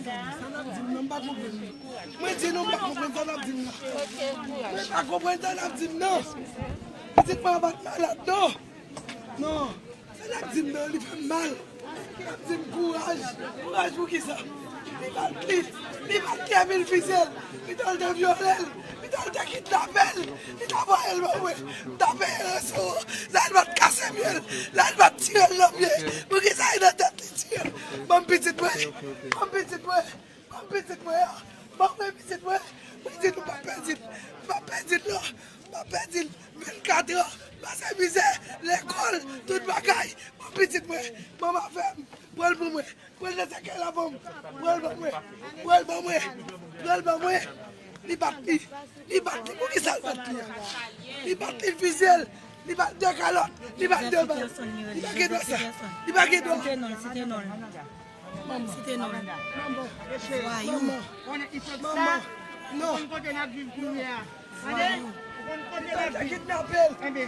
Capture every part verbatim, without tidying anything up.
Sa n ap di m nan, m pa konprann. Mwen di nou, m pa konprann sa n ap di m nan. Mwen pa konprann sa n ap di m nan. Pitit mwen an pa t malad, non. Non. Sa n ap di m nan, li fè m mal. N ap di m kouraj. Kouraj pou kisa? Li bat li. Li bat li epi l fize l. Pito l te vyole l. Pito l te kidnape l. Li ta voye l ban mwen. M ta peye ranson an. Lè l pa t kase pye l. Lè l pa t tire l nan pye. Poukisa e nan tèt li tire l? Ban m pitit mwen. Ban m pitit mwen. Ban m pitit mwen an. Ban mwen pitit mwen. Mwen di nou pa pèdi l. Pa pèdi l non. Pa pèdi l. Vennkat an. Pase mizè. Lekòl. Tout bagay. Ban m pitit mwen. Manman fè m. Pran l pou mwen. Pran l nan sèkèy la ban m. Pran l ban mwen. Pran l ban mwen. Pran l ban mwen. Li bat li. Li bat li. Poukisa l bat li a? Li bat li, l fize l. Li bat de kalòt. Li bat de bal. Li pa gen dwa sa. Li pa gen dwa. Site non l, site non l. Manman. Site non l. Manman. Vwayou. Manman. Manman. Non. Vwayou. Li te kidnape l. Li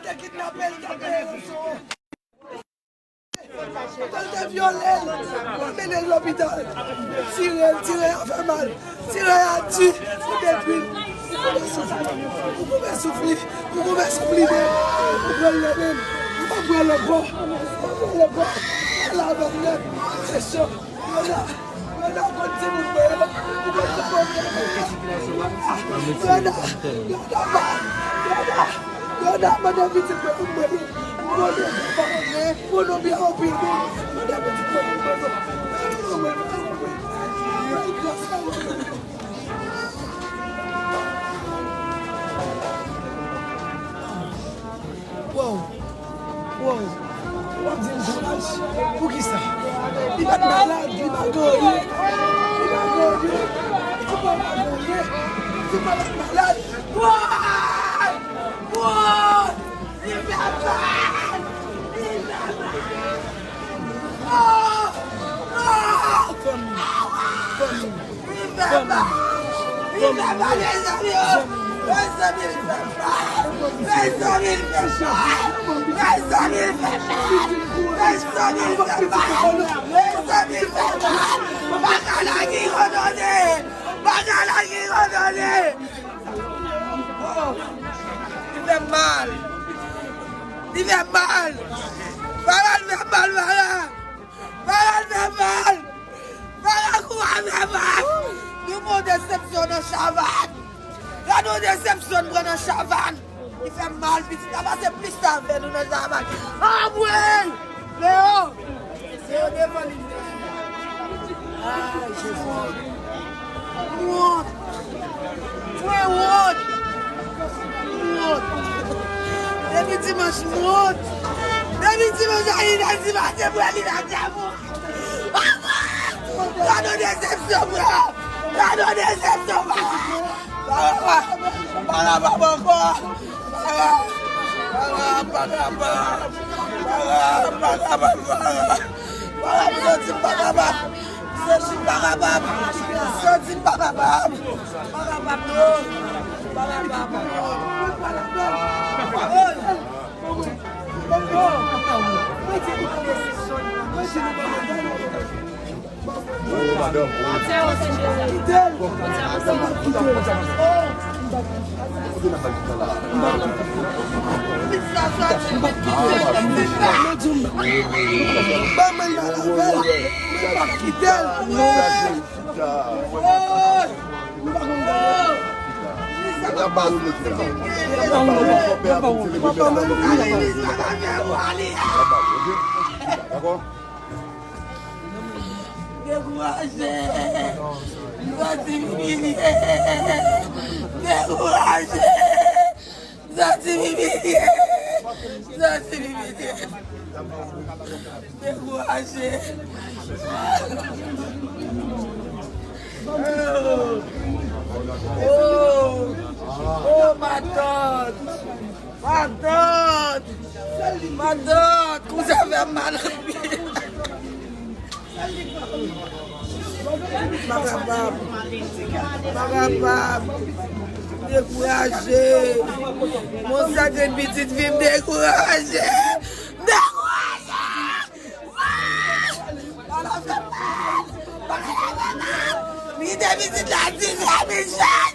te kidnape l, li te kidnape l. Tande vyole l, yo mennen l lopital. Tire l, tire a fè mal. Tire a di, yo detwi l. Ou kouvè souf li, ou kouvè souf li, ou kouvè souf li de. Ou pran l nan men m, ou pa pran l ankò. Ou pran l ankò. Ala avè l nèt, se cho. Yo la. Yo la konn timoun mwen yo. Yo konn timoun mwen yo. Yo la, yo la, yo la, yo la, mande pitit mwen pou mwen. Mande papa mwen. Mwen non byen anpil moun. Mande pitit mwen pou mwen. Mwen, mwen, mwen, mwen. Wow. Wow. W ap di m dommaj. Poukisa? Li pa t malad, li pa gen anyen. Li pa gen anyen. Li pa t gen anyen. Li pa t malad. Wow! Wow! Li fè mal! Li fè mal! Oh! Oh! Fanmi. Fanmi. Li fè mal! Li fè mal, mezanmi, oh! Mezanmi, li fè mal! Mezanmi, li fè mal! Mezanmi, li fè mal! Mezanmi, li fè mal! Mezanmi, li fè mal! Bagay la ki randone! Bagay la ki randone! Oh! Li fè mal! Li fè mal! Bagay la fè mal, bagay! Bagay fè mal! Bagay kouran fè mal! Nou pran yon desepsyon nan Chavannes! Gade yon desepsyon n pran nan Chavannes! Li fè mal, pitit la pase plis avè nou nan Chavannes! Anmwey! Leo! Leo devan li. Ay, Jezi. Wont! Mwen wont! Wont! Depi dimanch, m wont! Depi dimanch, a inè di maten, mwen li la djabou! Gade yon desepsyon, frè! Gade yon desepsyon, frè! Baraba! Baraba ankò! Baraba! Baraba! Baraba! Baraba! Baraba! Baraba! Soti m pa kapab! Soti m pa kapab! Soti m pa kapab! Pa kapab non! Pa kapab non! Ban mwen nan lavel, mwen pa kite l. Dakò? Dekouraje! M santi m imilye! Dekouraje! M santi m imilye! M santi m imilye! Dekouraje! Oh! Oh! Oh, matant! Matant! Matant! Kouzen fè m mal anpil! M pa kapab. M pa kapab. M dekouraje. Mon sèten pitit fi m dekouraje. M dekouraje. Bagay la fè mal. Bagay la fè Kite pitit la, di sa, Michel.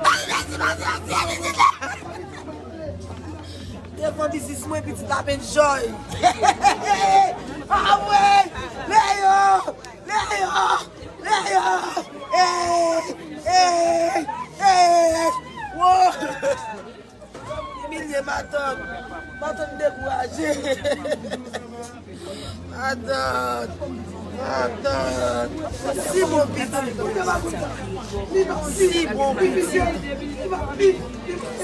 Ay, mèsi, mèsi, mèsi, pitit la. Devan biznis mwen, pitit la ap enjoy. Amwey! Leo! Leo! Leo! Ey! Ey! Ey! Wo! Imilye matant. Matant dekouraje. Matant. Matant. Si bon pitit. Si bon pitit.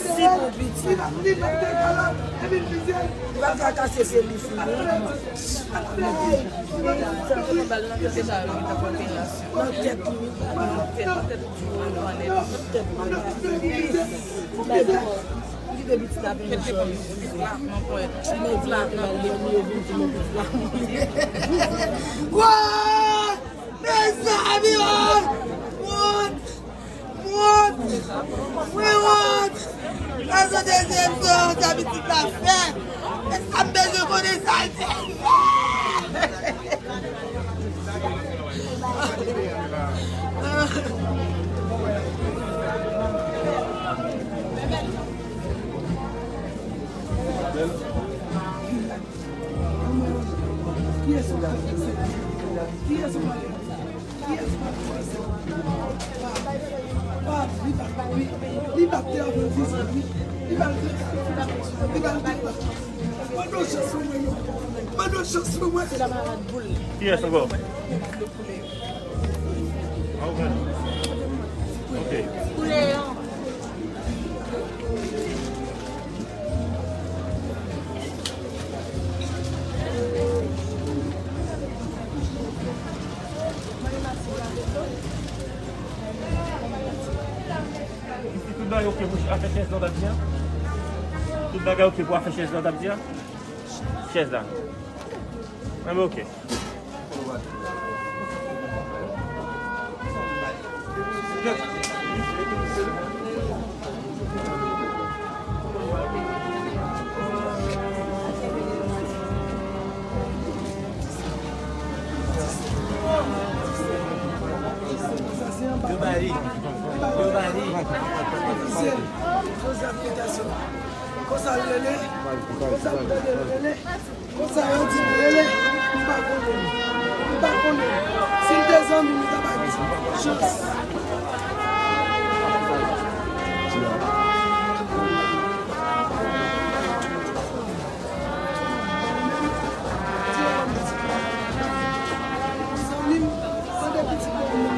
Si bon pitit. Li pa ka kase se li fini. Nan tèt li. Nan tèt li. Nan tèt li. Kite pitit la vin jòl. Mèt la te mal dòmi, yo vin di mwen pitit la mouri. Wouy! Mezanmi, wont! Wont! Mwen wont! Sa se dezyèm fwa sa pitit la fè. E sa m bezwen konnen sa l te fè. Li bat te avè vizyon, wi. Li bat te, li bat te. Mande yon chans pou mwen, non. Mande yon chans pou mwen. Kiyès ankò? Ok. Isi, tout bagay oke pou afè chèz la w t ap di a? Tout bagay oke pou afè chèz la w t ap di a? Chèz la. Enben, oke. Yo ba li. Yo ba li. Konsa l rele. Konsa l rele, rele. Konsa yo di m rele, m pa konnen. M pa konnen. Si l te zanmi m, li ta bay m chans. Zanmi m, mande pitit mwen.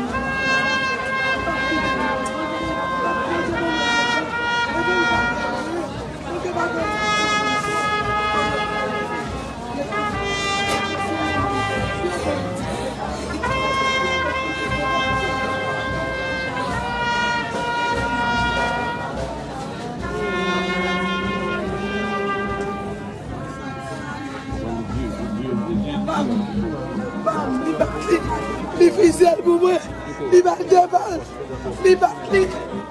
Bam! Bam! Li bat li! Li fizyèl pou mwen! Li bat de bal! Li bat li!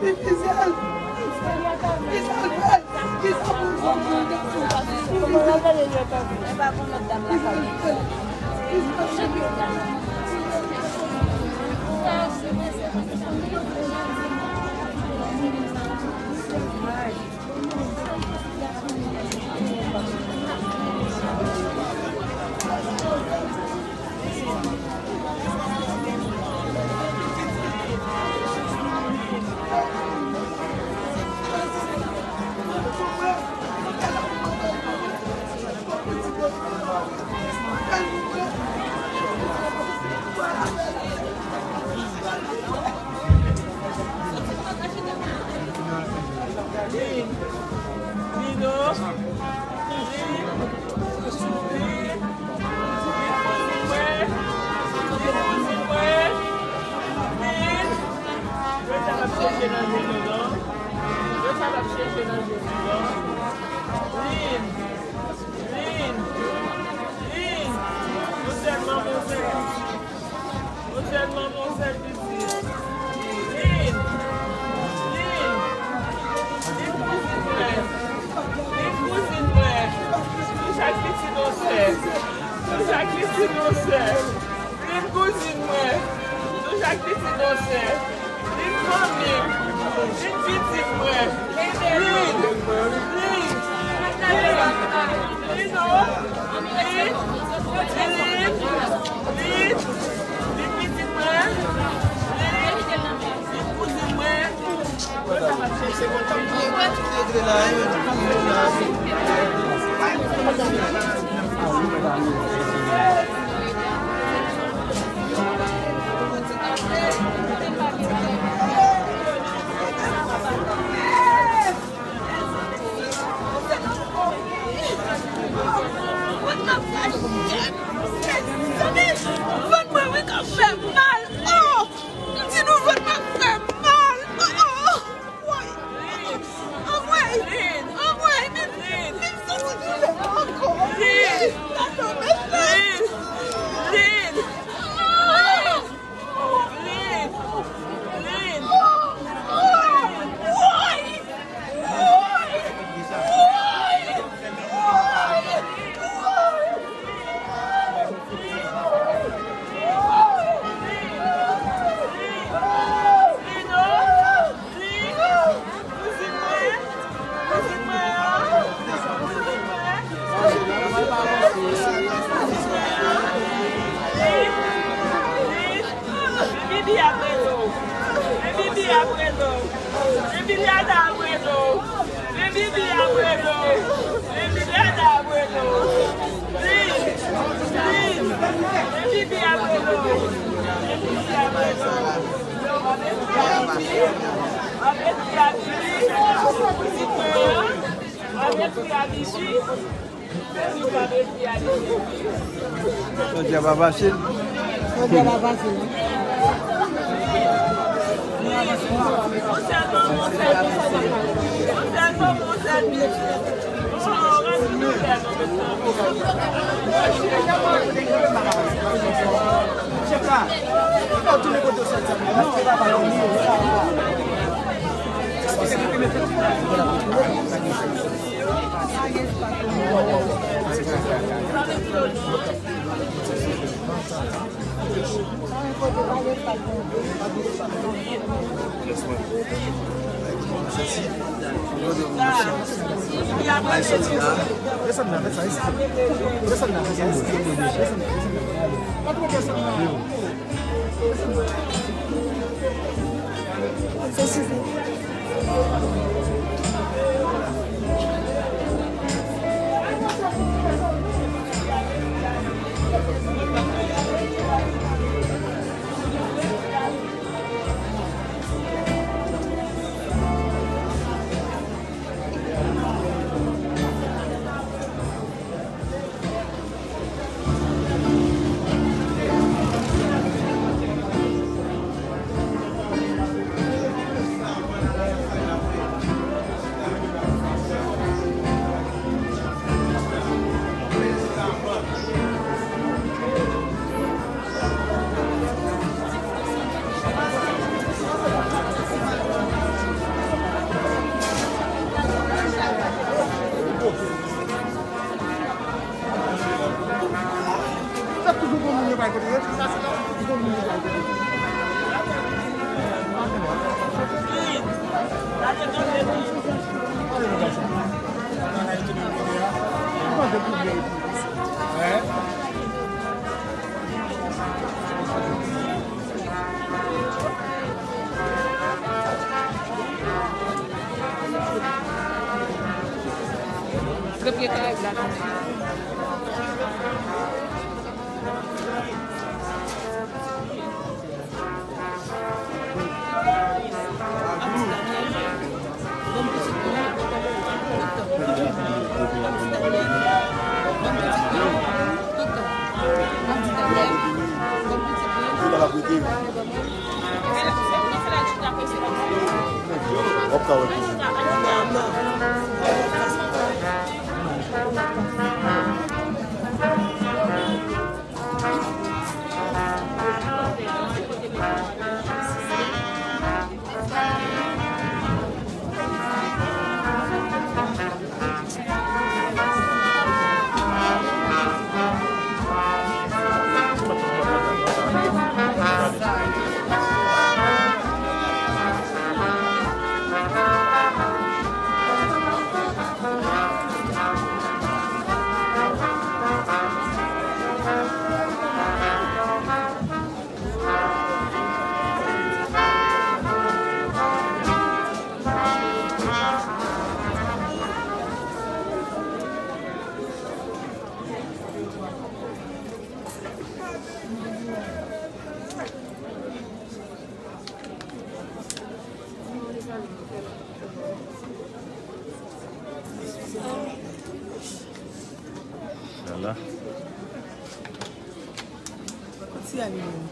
Li fizyèl! Li salve l! Li salve l! Ti dosye. Vin fanmi m. Vin pitit mwen. Vin. Vin. Vin. Vin non. Vin. Vin. Vin. Vin pitit mwen. Vin. Vin kouzin mwen. Vant mwen wi k ap fè mal. Oh! M di nou vant mwen ap fè mal. Oh, oh, oh. Woy. Anmwey. Anmwey. Men, men m santi doulè ankò. Lin. Lin. Lin. Lin. Lin. Woy. Woy. Woy. Woy. Bibi ap rele w. Bibi ap rele w. Bibi ap rele w. Men Bibi ap rele w. Men Bibi ap rele w. Vin. Vin. Men Bibi ap rele w. Men Bibi ap rele w. W ap ekri a Bibi. W ap ekri a Bibi. Pitit mwen an. W ap ekri a Bibi. Jodi a pa fasil. Jodi a pa fasil, non? Trèt gen karayib ladan. La. Ti a li menm.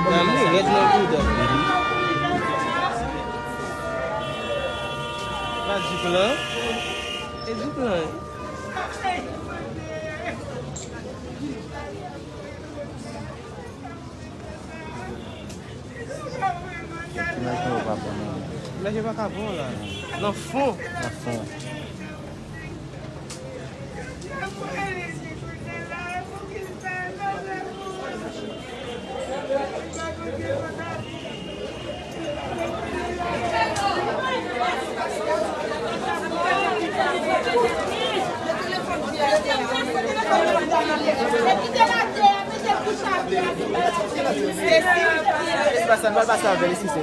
Gade, rèd nan bouda. Pa di plan. E di plan. Imaj yo pa bon, non. Imaj yo pa ka bon la. Nan fon. Nan fon. Espas la, n pral pase avè l, eskize.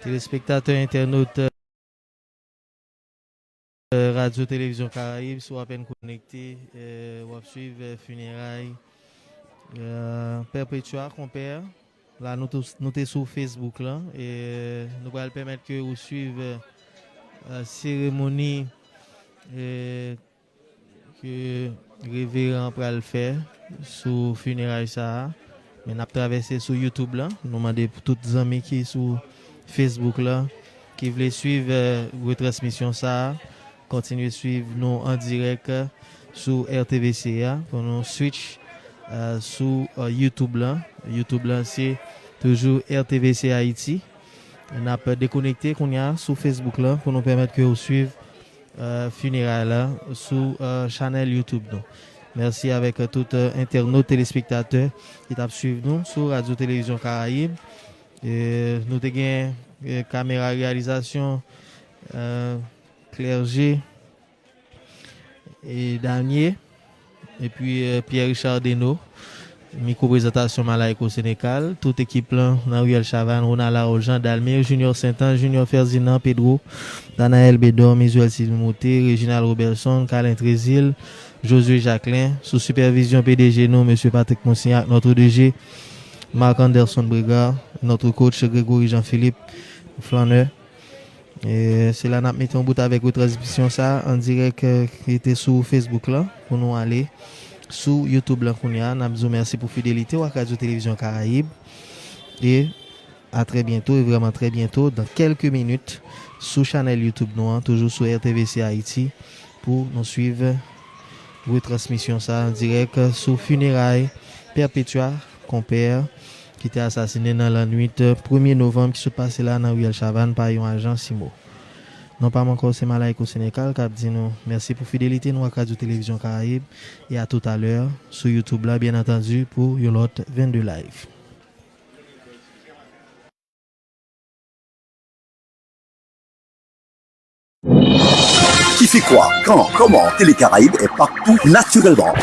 Telespektatè, entènot, euh, Radyo Televizyon Karayib, si w apèn konekte, euh, w ap swiv, euh, fineray, euh, Perpetua, konpè. La, nou tou-, nou te sou Facebook la, e nou pral pèmèt ke ou swiv, euh, seremoni, euh, ke reveran pral fè sou fineray sa a. Men n ap travèse sou YouTube la. Nou mande pou tout zanmi ki sou Facebook la, ki vle swiv, euh, retransmisyon sa a, kontinye swiv nou an dirèk, euh, sou R T V C a, pou nou switch, euh, sou, euh, YouTube la. YouTube la, se toujou R T V C Haïti. N ap dekonekte kounye a sou Facebook la pou nou pèmèt ke w swiv, euh, fineray la sou, euh, chanèl YouTube nou. Mèsi avèk, euh, tout, euh, entènot, telespektatè ki t ap swiv nou sou Radyo Televizyon Karayib. E nou te gen, euh, kamera reyalizasyon, euh, Clergé e Danie, epi, euh, Pierre Richard Deno. Mikwo prezantasyon Malaiko Sénécal, tout ekip lan nan Riyèl Chavannes, Ronald Larojan, Dalmir, Junior Saint-Ange, Junior Ferdinand, Pedro, Danaël Bédor, Misuel Timothée, Reginald Robertson, Carlin Trésil, Josué Jacquelin, sou sipèvizyon P D G nou, Mesye Patrick Monsignac, notre D G, Marc Anderson Brégard, notre coach Grégory Jean-Philippe Flanneur. E se la n ap mete yon bout avèk retransmisyon sa a an dirèk, eh, ki te sou Facebook la, pou nou ale sou YouTube la kounye a. N ap di w mèsi pou fidelite w ak Radyo Televizyon Karayib. E a trè byento, e vrèman trè byento, dans quelques minutes, sou chanèl YouTube nou an, toujou sou R T V C Haïti, pou nou swiv retransmisyon sa a an dirèk sou fineray Perpetua, konpè, ki te asasinen nan lannwit premye novanm ki sot pase la nan Riyèl Chavannes pa yon ajan CIMO. Non pa m ankò, se Malaiko Sénécal k ap di nou mèsi pou fidelite nou ak Radyo Televizyon Karayib, e a toutalè sou YouTube la, byen antandi, pou yon lòt Vennde Live. Qui fait quoi, quand, comment, Télé Caraïbes est partout naturellement.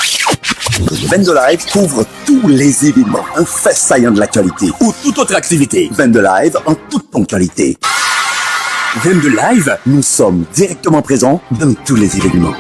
Vennde Live couvre tous les événements, un fait saillant de l'actualité, ou toute autre activité. Vennde Live en toute ponctualité. Vennde Live, nous sommes directement présents dans tous les événements.